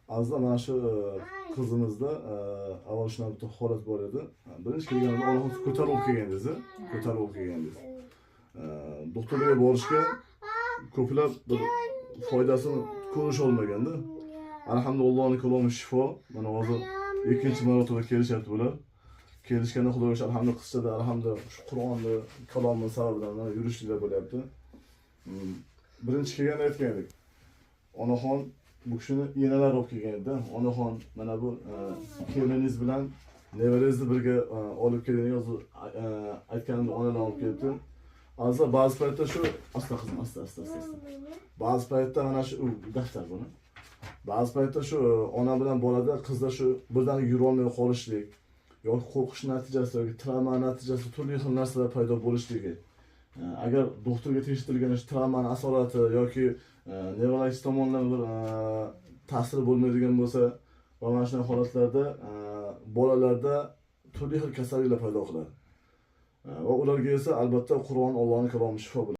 Azizlar, mana shu qizimizda avval shunaqa bitta holat bor edi. Birinchi kelganida onaxon ko'tarib olib kelgandingiz, ko'tarib olib kelgandingiz. Doktorga borishga ko'plab bir foydasini ko'risha olmaganda. Alhamdulillah, Allohning kalomi shifo. Mana hozir ikkinchi marotaba kelishyapti bular. Kelishganda, Xudoga shukr, alhamdulillah, qizchada, alhamdulillah, shu Qur'onni kalomi sababidan mana yurishliklar bo'lyapti. Birinchi kelganda aytgan edik. Onaxon bu kishini enalari olib kelgan edi. Onaxon, mana bu keliningiz bilan nevarangizni birga olib keling, hozir aytganimdek onalar olib kelibdi. Azizlar, ba'zi paytda shu, asta qizim, asta, asta, asta, asta. Ba'zi paytda mana shu daftar buni. Ba'zi paytda shu ona bilan bolada, qizda shu birdaniga yurolmay qolishlik yoki qo'rqish natijasida yoki travma natijasida turli xil narsalar paydo bo'lishligi. Agar doktorga tekshirtilgan shu travmani asorati yoki nevrologik tomondan bir ta'siri bo'lmaydigan bo'lsa va mana shunday holatlarda bolalarda turli xil kasalliklar paydo qiladi. Va ularga esa albatta Qur'on, Allohning kalomi shifo bo'ladi.